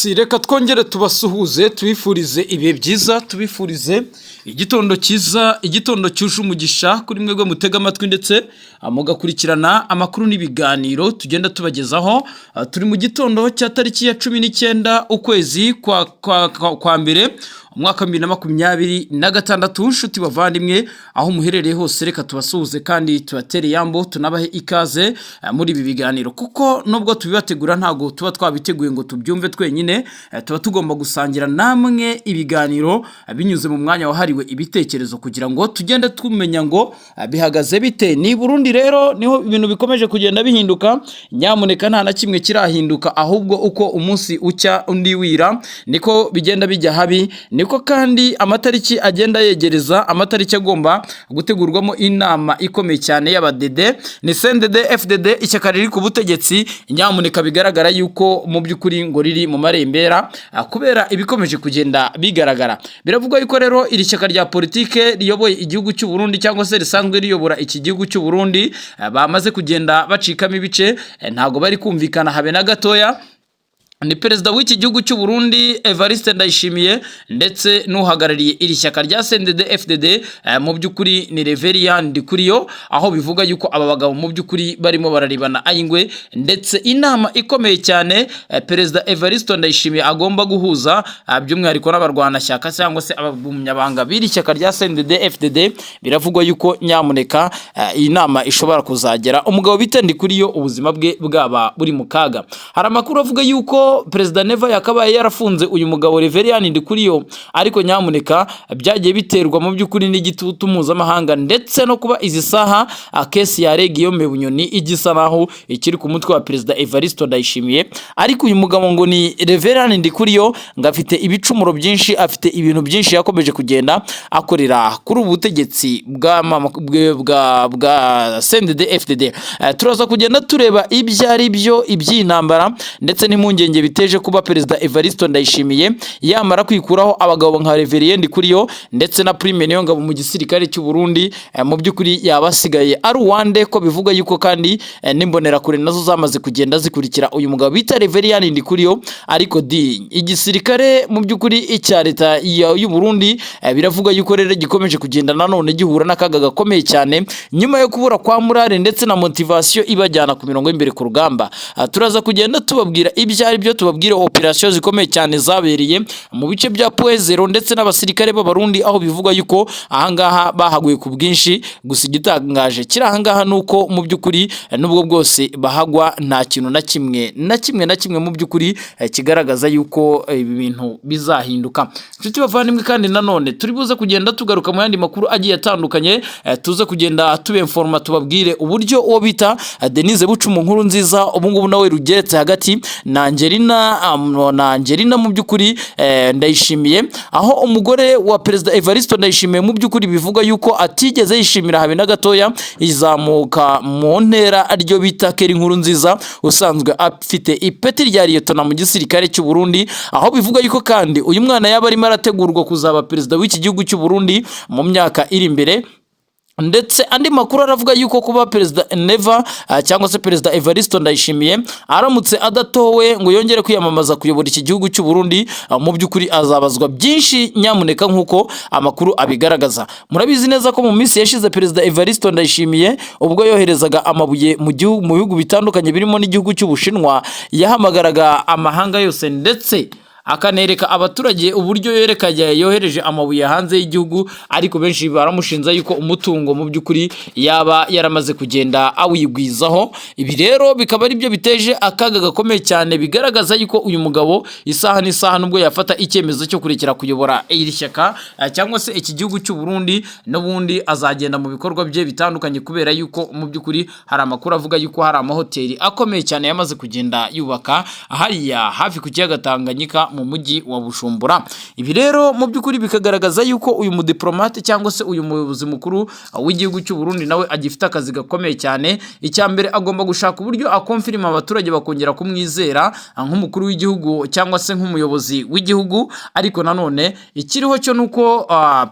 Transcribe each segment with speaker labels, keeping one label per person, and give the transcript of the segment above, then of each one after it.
Speaker 1: Yes, reka twongere tubasuhuze, tubifurize ibihe byiza, tubifurize igitondo cyiza, igitondo cyuje umugisha kuri mwebwe mutega amatwi ndetse mugakurikirana amakuru n'ibiganiro tugenda tubagezaho. Turi mu gitondo cya tariki ya 19 ukwezi kwa mbere, umwaka wa 2026. Nshuti bavandimwe, aho muherereye hose, reka tubasuhuze kandi tubatere yambo, tunabahe ikaze muri ibi biganiro, kuko nubwo tubibategura ntabwo tuba twabiteguye ngo tubyumve twenyine. Tuba tugomba gusangira namwe ibiganiro binyuze mu mwanya wahariwe ibitekerezo, kugira ngo tugende tumenya ngo bihagaze bite. Ni Burundi rero niho ibintu bikomeje kugenda bihinduka. Nyamuneka, nta na kimwe kirahinduka, ahubwo uko umunsi ucya undi wira niko bigenda bijya habi, niko kandi amatariki agenda yegereza amatariki agomba gutegurwamo inama ikomeye cyane y'abadede. Ni CNDD FDD, ishyaka riri ku butegetsi. Nyamuneka, bigaragara yuko mu by'ukuri ngo riri mu marembera kubera ibikomeje kugenda bigaragara. Biravugwa yuko rero iri shyaka rya politike riyoboye igihugu cy'u Burundi, cyangwa se risanzwe riyobora iki gihugu cy'u Burundi, bamaze kugenda bacikamo ibice. Ntabwo bari kumvikana habe na gatoya. Ni perezida w'iki gihugu cy'u Burundi Evariste Ndayishimiye ndetse n'uhagarariye iri shyaka rya CNDD FDD, mu by'ukuri ni Reverien Ndikuriyo, aho bivuga yuko aba bagabo mu by'ukuri barimo bararebana ayingwe. Ndetse inama ikomeye cyane perezida Evariste Ndayishimiye agomba guhuza by'umwihariko n'abarwanashyaka cyangwa se abagumyabanga b'iri shyaka rya CNDD FDD, biravugwa yuko nyamuneka iyi nama ishobora kuzagera umugabo bita Ndikuriyo ubuzima bwe bwaba buri mu kaga. Hari amakuru avuga yuko perezida Neva yakabaye yarafunze uyu mugabo Reverien Ndikuriyo, ariko nyamuneka byagiye biterwa mu by'ukuri n'igitutu mpuzamahanga, ndetse no kuba izi saha case ya Guillaume Bunyoni igisa naho ikiri ku mutwe wa perezida Evariste Ndayishimiye. Ariko uyu mugabo ngo ni Reverien Ndikuriyo, ngo afite ibicumuro byinshi, afite ibintu byinshi yakomeje kugenda akorera kuri ubu butegetsi bwa CNDD FDD. Turaza kugenda tureba ibyo ari byo iby'iyi ntambara, ndetse n'impungenge biteje kuba perezida Evariste Ndayishimiye yamara kwikuraho abagabo nka Reverien Ndikuriyo ndetse na Prime Niyongabo mu gisirikare cy'u Burundi, mu by'ukuri yaba asigaye ari uwande, ko bivuga yuko kandi n'imbonerakure nazo zamaze kugenda zikurikira uyu mugabo bita Reverien Ndikuriyo. Ariko di igisirikare mu by'ukuri icya leta y'u Burundi, biravuga yuko rero gikomeje kugenda nanone gihura n'akaga gakomeye cyane nyuma yo kubura kwa morale ndetse na motivation ibajyana ku mirongo y'imbere ku rugamba. Turaza kugenda tubabwira ibyo ari byo, tubabwire operation zikomeye cyane zabereye mu bice bya Point Zéro ndetse n'abasirikare b'Abarundi, aho bivugwa yuko ahangaha bahaguye ku bwinshi. Gusa igitangaje kiri ahangaha ni uko mu by'ukuri nubwo bwose bahagwa, nta kintu na kimwe na kimwe na kimwe mu by'ukuri kigaragaza yuko ibi bintu bizahinduka. Inshuti bavandimwe, kandi nanone turi buze kugenda tugaruka mu yandi makuru agiye atandukanye, tuze kugenda tubenforma, tubabwire uburyo uwo bita Denise Bucumu nkuru nziza ubu ngubu nawe rugeretse hagati na Angelina mu by'ukuri Ndayishimiye, aho umugore wa perezida Evariste Ndayishimiye mu by'ukuri bivuga yuko atigeze yishimira habe na gatoya izamuka mu ntera ryo bita Keri nkuru nziza, usanzwe afite ipeti rya liyetona mu gisirikare cy'u Burundi, aho bivuga yuko kandi uyu mwana yaba arimo arategurwa kuzaba perezida w'iki gihugu cy'u Burundi mu myaka iri imbere. Ndetse andi makuru aravuga yuko kuba perezida Neva cyangwa se perezida Evariste Ndayishimiye aramutse adatowe ngo yongere kwiyamamaza kuyobora iki gihugu cy'u Burundi, mu by'ukuri azabazwa byinshi nyamuneka, nk'uko amakuru abigaragaza. Murabizi neza ko mu minsi yashize perezida Evariste Ndayishimiye ubwo yoherezaga amabuye mu gihugu, mu bihugu bitandukanye birimo n'igihugu cy'Ubushinwa, yahamagaraga amahanga yose ndetse akanereka abaturage uburyo yerekanye yohereje amabuye hanze y'igihugu, ariko benshi baramushinja yuko umutungo mu by'ukuri yaba yaramaze kugenda awigwizaho. Ibi rero bikaba ari byo biteje akaga gakomeye cyane, bigaragaza yuko uyu mugabo isaha n'isaha nubwo yafata icyemezo cyo kurekera kuyobora iri shyaka cyangwa se iki gihugu cy'u Burundi, n'ubundi azagenda mu bikorwa bye bitandukanye, kubera yuko mu by'ukuri hari amakuru avuga yuko hari amahoteli akomeye cyane yamaze kugenda yubaka hariya hafi ku kiyaga Tanganyika. mu mujyi wa Bujumbura. Ibi rero mu by'ukuri bikagaragaza yuko uyu mudiplomate cyangwa se uyu muyobozi mukuru w'igihugu cy'u Burundi nawe agifite akazi gakomeye cyane. Icya mbere, agomba gushaka uburyo akonfirima abaturage bakongera kumwizera nk'umukuru w'igihugu cyangwa se nk'umuyobozi w'igihugu. Ariko nanone ikiriho cyo nuko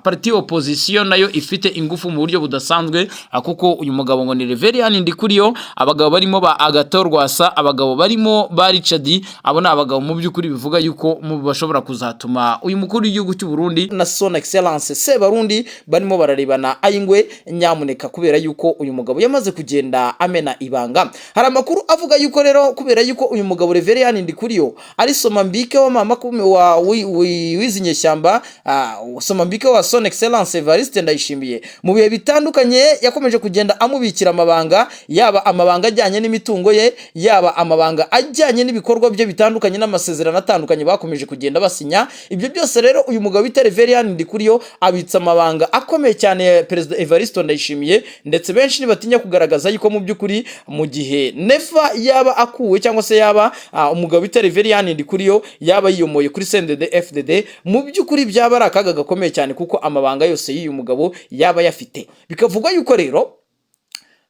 Speaker 1: parti opposition nayo ifite ingufu mu buryo budasanzwe, kuko uyu mugabo ngo ni Reverien Ndikuriyo, abagabo barimo ba Agathon Rwasa, abagabo barimo ba Richard, abo ni abagabo mu by'ukuri bivuga yuko mu bashobora kuzatuma uyu mukuru w'igihugu cy'u Burundi na Son Excellence Sebarundi barimo bararebana ayingwe nyamuneka, kubera yuko uyu mugabo yamaze kugenda amena ibanga. Hari amakuru avuga yuko rero kubera yuko uyu mugabo Reverien Ndikuriyo ari somambike wa mama wa w'izi nyeshyamba, somambike wa Son Excellence Evariste Ndayishimiye, mu bihe bitandukanye yakomeje kugenda amubikira amabanga, yaba amabanga ajyanye n'imitungo ye, yaba amabanga ajyanye n'ibikorwa bye bitandukanye n'amasezerano atandukanye bakomeje kugenda basinya. Ibyo byose rero, uyu mugabo bita Reverien Ndikuriyo abitsa amabanga akomeye cyane ya Perezida Evariste Ndayishimiye. Ndetse benshi ntibatinya kugaragaza yuko mu by'ukuri mu gihe Neva yaba akuwe cyangwa se yaba umugabo bita Reverien Ndikuriyo yaba yiyomoye kuri CNDD FDD, mu by'ukuri byaba ari akaga gakomeye cyane, kuko amabanga yose y'uyu mugabo yaba yafite. Bikavugwa yuko rero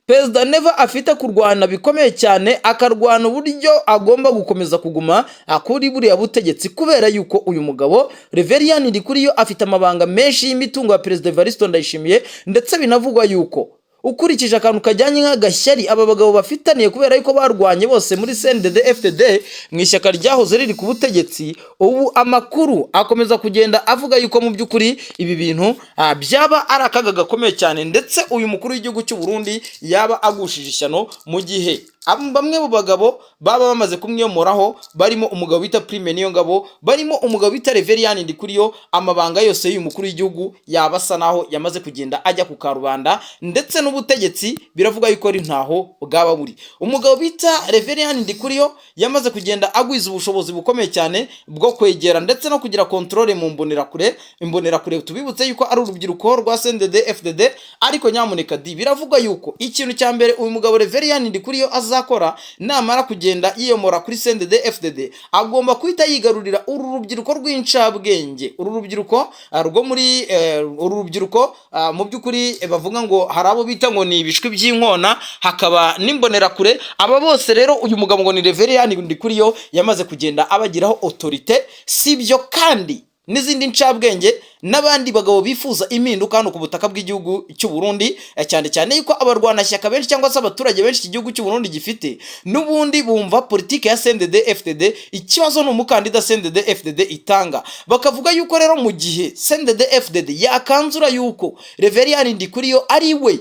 Speaker 1: Perezida Neva afite kurwana bikomeye cyane, akarwana uburyo agomba gukomeza kuguma kuri buriya butegetsi, kubera yuko uyu mugabo Reverien Ndikuriyo afite amabanga menshi y'imitungo ya Perezida Evariste Ndayishimiye. Ndetse binavugwa yuko ukurikije akantu kajyanye nk'agashyari aba bagabo bafitaniye, kubera yuko barwanye bose muri CNDD FDD, mu ishyaka ryahoze riri ku butegetsi, ubu amakuru akomeza kugenda avuga yuko mu by'ukuri ibi bintu byaba ari akaga gakomeye cyane, ndetse uyu mukuru w'igihugu cy'u Burundi yaba agushije ishyano mu gihe bamwe mu bagabo baba bamaze kumwiyomoraho, barimo umugabo bita Prime Niyongabo, barimo umugabo bita Reverien Ndikuriyo. Amabanga yose y'uyu mukuru w'igihugu yaba asa naho yamaze kugenda ajya ku karubanda, ndetse n'ubutegetsi biravuga yuko ari ntaho bwaba buri. Umugabo bita Reverien Ndikuriyo yamaze kugenda agwiza ubushobozi bukomeye cyane bwo kwegera ndetse no kugira contrôle mu mbonerakure. Imbonerakure, tubibutse yuko ari urubyiruko rwa CNDD FDD. Ariko nyamuneka di, biravugwa yuko ikintu cya mbere uyu mugabo Reverien Ndikuriyo azakora namara kugenda yiyomora kuri CNDD FDD, agomba guhita yigarurira uru rubyiruko rw'incabwenge, uru rubyiruko rwo muri uru rubyiruko mu by'ukuri bavuga ngo hari abo bita ngo ni ibishwi by'inkona, hakaba n'imbonerakure. Aba bose rero uyu mugabo ngo ni Reverien Ndikuriyo yamaze kugenda abagiraho autorité. Si ibyo kandi, n'izindi ncabwenge n'abandi bagabo bifuza impinduka hano ku butaka bw'igihugu cy'u Burundi, cyane cyane yuko abarwanashyaka benshi cyangwa se abaturage benshi iki gihugu cy'u Burundi gifite n'ubundi bumva politike ya CNDD FDD. Ikibazo ni umukandida CNDD FDD itanga. Bakavuga yuko rero mu gihe CNDD FDD yakanzura yuko Reverien Ndikuriyo ari we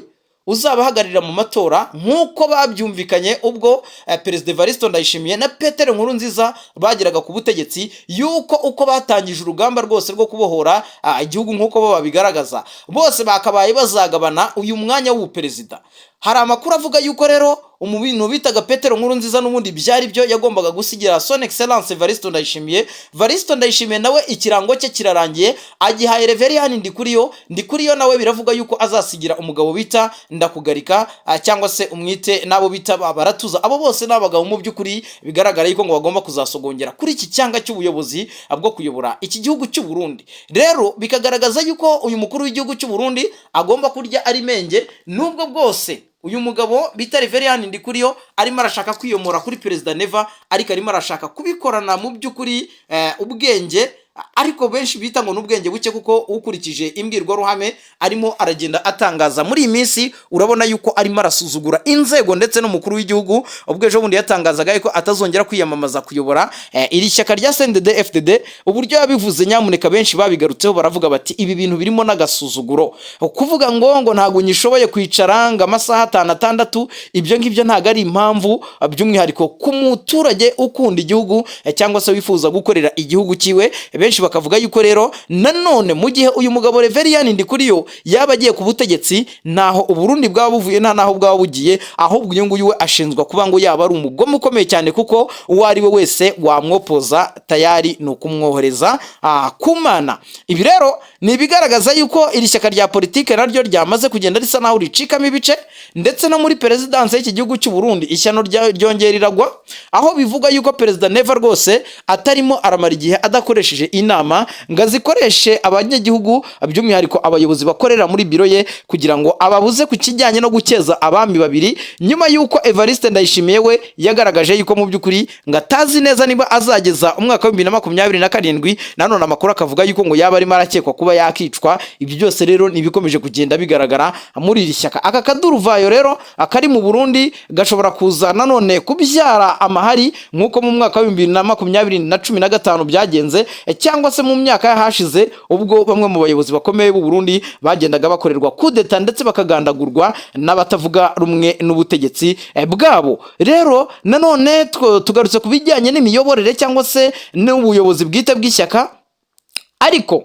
Speaker 1: uzabahagararira mu matora nk'uko babyumvikanye ubwo Perezida Evariste Ndayishimiye na Petero Nkurunziza bageraga ku butegetsi, yuko uko batangije urugamba rwose rwo kubohora igihugu nk'uko bo babigaragaza, bose bakabaye bazagabana uyu mwanya w'ubuperezida. Hari amakuru avuga yuko rero umuntu bitaga Petero Nkurunziza n'ubundi byari byo yagombaga gusigira Son Excellence Evariste Ndayishimiye. Evariste Ndayishimiye nawe ikirango cye kirarangiye, agihaye Reverien Ndikuriyo. Ndikuriyo nawe biravuga yuko azasigira umugabo bita Ndakugarika, cyangwa se umwite n'abo bita Baratuza. Abo bose ni abagabo mu by'ukuri bigaragara yuko ngo bagomba kuzasogongera kuri iki cyanga cy'ubuyobozi bwo kuyobora iki gihugu cy'u Burundi. Rero bikagaragaza yuko uyu mukuru w'igihugu cy'u Burundi agomba kurya ari menge, nubwo bwose uyu mugabo bita Reverien Ndikuriyo arimo arashaka kwiyomora kuri Perezida Neva, ariko arimo arashaka kubikorana mu by'ukuri ubwenge, ariko benshi bita ngo n'ubwenge buke, kuko ukurikije imbwirwaruhame arimo aragenda atangaza muri iyi minsi, urabona yuko arimo arasuzugura inzego ndetse n'umukuru w'igihugu. Ubwo ejo bundi yatangazaga yuko atazongera kwiyamamaza kuyobora iri shyaka rya CNDD FDD, uburyo yabivuze nyamuneka benshi babigarutseho, baravuga bati ibi bintu birimo n'agasuzuguro, kuvuga ngo ntabwo nyishoboye kwicara ngo amasaha atanu, atandatu, ibyo ngibyo ntabwo ari impamvu, by'umwihariko ku muturage ukunda igihugu cyangwa se wifuza gukorera igihugu cyiwe. Benshi bakavuga yuko rero nanone mu gihe uyu mugabo Reverien Ndikuriyo yaba agiye ku butegetsi, ntaho Uburundi bwaba buvuye, nta naho bwaba bugiye. Ahubwo uyu nguyu we ashinzwe kuba ngo yaba ari umugome ukomeye cyane, kuko uwo ari we wese wamwopoza tayari ni ukumwohereza ku Mana. Ibi rero ni ibigaragaza yuko iri shyaka rya politike naryo ryamaze kugenda risa naho ricikamo ibice. Ndetse no muri perezidansi y'iki gihugu cy'u Burundi ishyano ryongera riragwa, aho bivuga yuko Perezida Neva rwose atarimo aramara igihe adakoresheje inama ngo azikoreshe abanyagihugu, by'umwihariko abayobozi bakorera muri biro ye, kugira ngo ababuze ku kijyanye no gukeza abami babiri, nyuma y'uko Evariste Ndayishimiye we yagaragaje yuko mu by'ukuri ngo atazi neza niba azageza umwaka wa 2027. Nanone amakuru akavuga yuko ngo yaba arimo arakekwa kuba yakicwa. Ibyo byose rero ni ibikomeje kugenda bigaragara muri iri shyaka. Aka kaduruvayo rero akari mu Burundi gashobora kuza nanone kubyara amahari, nk'uko mu mwaka wa 2020 na 15 byagenze, cyangwa se mu myaka y'ahashize, ubwo bamwe mu bayobozi bakomeye b'u Burundi bagendaga bakorerwa kudeta ndetse bakagandagurwa n'abatavuga rumwe n'ubutegetsi bwabo. Rero nanone tugarutse ku bijyanye n'imiyoborere cyangwa se n'ubuyobozi bwite bw'ishyaka, ariko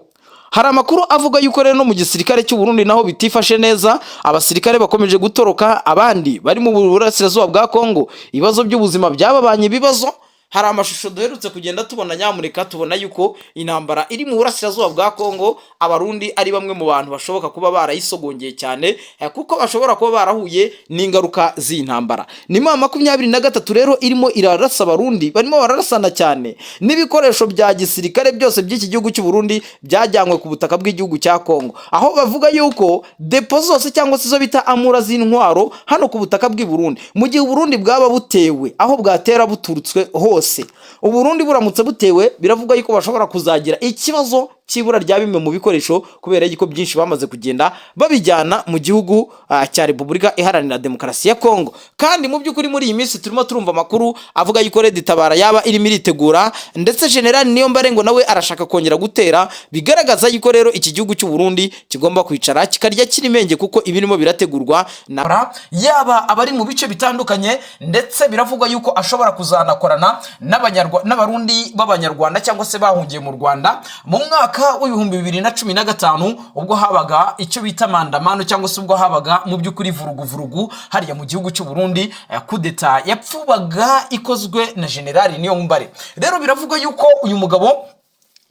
Speaker 1: hari amakuru avuga yuko rero no mu gisirikare cy'u Burundi naho bitifashe neza. Abasirikare bakomeje gutoroka, abandi bari mu burasirazuba bwa Kongo, ibibazo by'ubuzima byababanye ibibazo. Hari amashusho duherutse kugenda tubona, nyamuneka, tubona yuko intambara iri mu burasirazuba bwa Kongo, Abarundi ari bamwe mu bantu bashoboka kuba barayisogongeye cyane, kuko bashobora kuba barahuye n'ingaruka z'iyi ntambara. Ni ma 23 rero irimo irarasa Abarundi, barimo bararasana cyane, n'ibikoresho bya gisirikare byose by'iki gihugu cy'u Burundi byajyanywe ku butaka bw'igihugu cya Kongo, aho bavuga yuko depo zose cyangwa se izo bita amura z'intwaro hano ku butaka bw'i Burundi, mu gihe Uburundi bwaba butewe, aho bwatera buturutswe hose, Uburundi buramutse butewe, biravuga yuko bashobora kuzagira ikibazo cy'ibura rya bimwe mu bikoresho, kubera yuko byinshi bamaze kugenda babijyana mu gihugu cya Repubulika Iharanira Demokarasi ya Kongo. Kandi mu by'ukuri muri iyi minsi turimo turumva amakuru avuga yuko Red Tabara yaba irimo iritegura, ndetse General Niyombare ngo nawe arashaka kongera gutera. Bigaragaza yuko rero iki gihugu cy'u Burundi kigomba kwicara kikarya kirimenge, kuko ibirimo birategurwa na yaba abari mu bice bitandukanye. Ndetse biravugwa yuko ashobora kuzanakorana n'Abarundi b'Abanyarwanda cyangwa se bahungiye mu Rwanda mu mwaka wa 2015, ubwo habaga icyo bita maandamano, cyangwa se ubwo habaga mu by'ukuri vuruguvurugu hariya mu gihugu cy'u Burundi, kudeta yapfubaga ikozwe na General Niyombare. Rero biravugwa yuko uyu mugabo,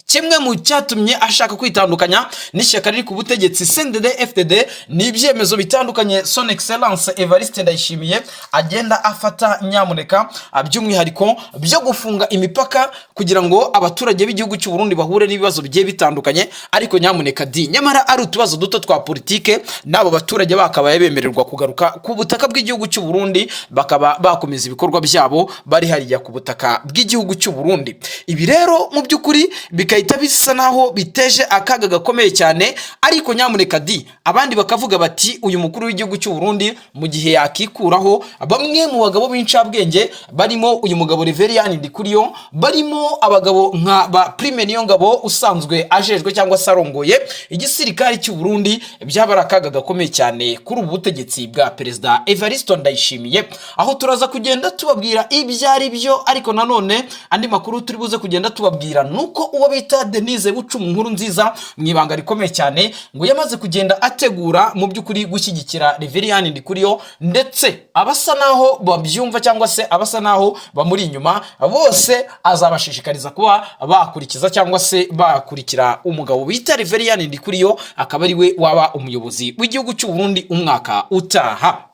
Speaker 1: kimwe mu cyatumye ashaka kwitandukanya n'ishyaka riri ku butegetsi CNDD FDD, ni ibyemezo bitandukanye Son Excellence Evariste Ndayishimiye agenda afata, nyamuneka, by'umwihariko byo gufunga imipaka kugira ngo abaturage b'igihugu cy'u Burundi bahure n'ibibazo bigiye bitandukanye. Ariko nyamuneka di, nyamara ari utubazo duto twa politike, n'abo baturage bakabaye bemererwa kugaruka ku butaka bw'igihugu cy'u Burundi, bakaba bakomeza ibikorwa byabo bari hariya ku butaka bw'igihugu cy'u Burundi. Ibi rero mu by'ukuri bigahita bisa naho biteje akaga gakomeye cyane. Ariko nyamuneka di, abandi bakavuga bati uyu mukuru w'igihugu cy'u Burundi mu gihe yakikuraho bamwe mu bagabo b'incabwenge, barimo uyu mugabo Reverien Ndikuriyo, barimo abagabo nka ba Prime Niyongabo usanzwe ajejwe cyangwa se arongoye igisirikare cy'u Burundi, byaba ari akaga gakomeye cyane kuri ubu butegetsi bwa Perezida Evariste Ndayishimiye. Aho turaza kugenda tubabwira ibyo ari byo. Ariko nanone andi makuru turi buze kugenda tubabwira nuko uwo bita Denise Bucumu Nkuru Nziza, mu ibanga rikomeye cyane, ngo yamaze kugenda ategura mu by'ukuri gushyigikira Reverien Ndikuriyo, ndetse abasa naho babyumva cyangwa se abasa naho bamuri inyuma bose azabashishikariza kuba bakurikiza cyangwa se bakurikira umugabo bita Reverien Ndikuriyo, akaba ari we waba umuyobozi w'igihugu cy'u Burundi umwaka utaha.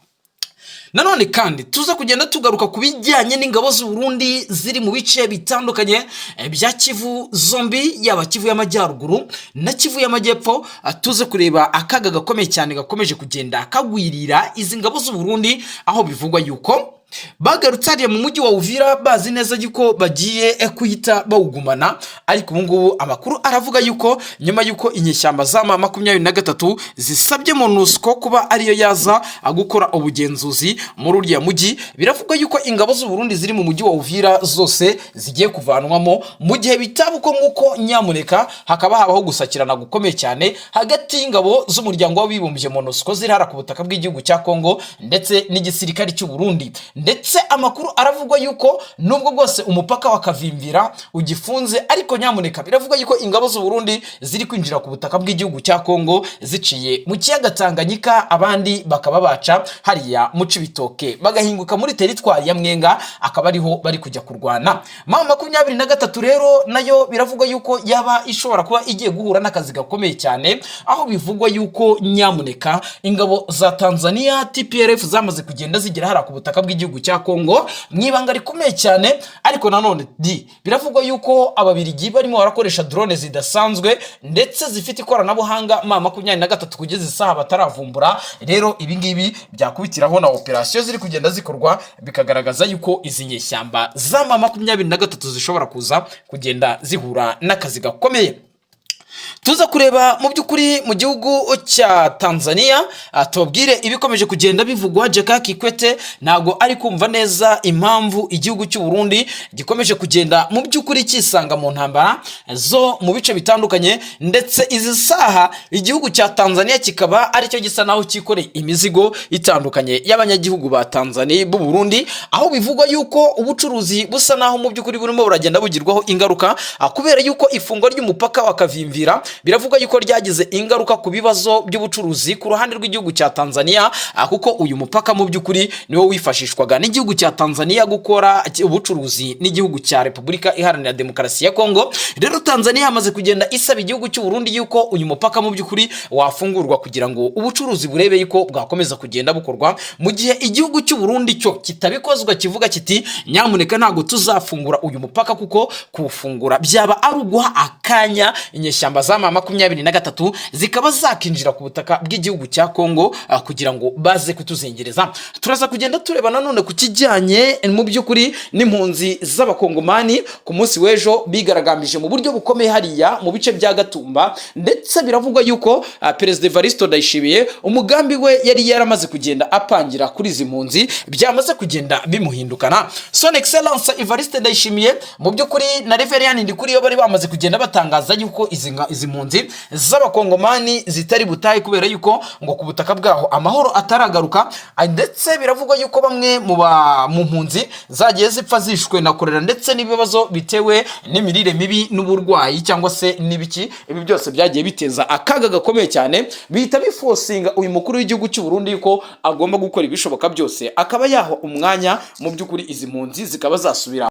Speaker 1: Nanone kandi tuza kugenda tugaruka ku bijyanye n'ingabo z'u Burundi ziri mu bice bitandukanye bya Kivu zombi, yaba Kivu y'Amajyaruguru na Kivu y'Amajyepfo. Tuze kureba akaga gakomeye cyane gakomeje kugenda kagwirira izi ngabo z'u Burundi, aho bivugwa yuko bagarutse hariya mu mujyi wa Uvira bazi neza yuko bagiye kuhita bawugumana. Ariko ubu ngubu amakuru aravuga yuko nyuma yuko inyeshyamba za ma 23 zisabye MONUSCO kuba ariyo yaza gukora ubugenzuzi muri uriya mujyi, biravugwa yuko ingabo z'u Burundi ziri mu mujyi wa Uvira zose zigiye kuvanwamo. Mu gihe bitaba uko nguko, nyamuneka, hakaba habaho gusakirana gukomeye cyane hagati y'ingabo z'Umuryango w'Abibumbye MONUSCO ziri hara ku butaka bw'igihugu cya Kongo ndetse n'igisirikare cy'u Burundi. Ndetse amakuru aravugwa yuko nubwo bwose umupaka wa Kavimvira ugifunze, ariko Nyamuneka, biravuga yuko ingabo z'u Burundi ziri kwinjira ku butaka bw'igihugu cya Kongo ziciye mu kiyaga Tanganyika, abandi bakaba baca hariya mu Cibitoke, bagahinguka muri teritwari ya Mwenga, akaba ariho bari kujya kurwana. M23 rero nayo biravugwa yuko yaba ishobora kuba igiye guhura n'akazi gakomeye cyane, aho bivugwa yuko nyamuneka ingabo za Tanzania TPLF zamaze kugenda zigera hariya ku butaka bw'igihugu cya Kongo mu ibanga rikomeye cyane. Ariko nanone di biravugwa yuko Ababirigi barimo barakoresha drone zidasanzwe ndetse zifite ikoranabuhanga M23 kugeza isaha bataravumbura. Rero ibi ngibi byakubitiraho na operasiyo ziri kugenda zikorwa, bikagaragaza yuko izi nyeshyamba za M23 zishobora kuza kugenda zihura n'akazi gakomeye. Tuza kureba mu by'ukuri mu gihugu cya Tanzania, tubabwire ibikomeje kugenda bivugwa. Jakaya Kikwete ntabwo ari kumva neza impamvu igihugu cy'u Burundi gikomeje kugenda mu by'ukuri kisanga mu ntambara zo mu bice bitandukanye, ndetse izi saha igihugu cya Tanzania kikaba aricyo gisa naho cyikoreye imizigo itandukanye y'abanyagihugu ba Tanzania b'u Burundi, aho bivugwa yuko ubucuruzi busa naho mu by'ukuri burimo buragenda bugirwaho ingaruka, kubera yuko ifungwa ry'umupaka wa Kavimvira biravugwa yuko ryagize ingaruka ku bibazo by'ubucuruzi ku ruhande rw'igihugu cya Tanzania, kuko uyu mupaka mu by'ukuri niwo wifashishwaga n'igihugu cya Tanzania gukora ubucuruzi n'igihugu cya Repubulika Iharanira Demokarasi ya Kongo. Rero Tanzania yamaze kugenda isaba igihugu cy'u Burundi yuko uyu mupaka mu by'ukuri wafungurwa kugira ngo ubucuruzi burebe yuko bwakomeza kugenda bukorwa, mu gihe igihugu cy'u Burundi cyo kitabikozwa, kivuga kiti: "Nyamuneka, ntabwo tuzafungura uyu mupaka, kuko kuwufungura byaba ari uguha akanya inyeshyamba za M23 zikaba zakinjira ku butaka bw'igihugu cya Kongo kugira ngo baze kutuzengereza." Turaza kugenda tureba nanone ku kijyanye mu by'ukuri n'impunzi z'Abakongomani. Ku munsi w'ejo bigaragambije mu buryo bukomeye hariya mu bice bya Gatumba, ndetse biravugwa yuko Perezida Evariste Ndayishimiye umugambi we yari yaramaze kugenda apangira kuri izi mpunzi byamaze kugenda bimuhindukana. Son Excellence Evariste Ndayishimiye mu by'ukuri na Reverien Ndikuriyo bari bamaze kugenda batangaza yuko izi mpunzi z'Abakongomani zitari butahe, kubera yuko ngo ku butaka bwaho amahoro ataragaruka. Ndetse biravugwa yuko bamwe mu mpunzi zagiye zipfa zishwe na korera ndetse n'ibibazo bitewe n'imirire mibi n'uburwayi cyangwa se n'ibiki. Ibi byose byagiye biteza akaga gakomeye cyane, bihita biforcinga uyu mukuru w'igihugu cy'u Burundi yuko agomba gukora ibishoboka byose akaba yaha umwanya mu by'ukuri izi mpunzi zikaba zasubira.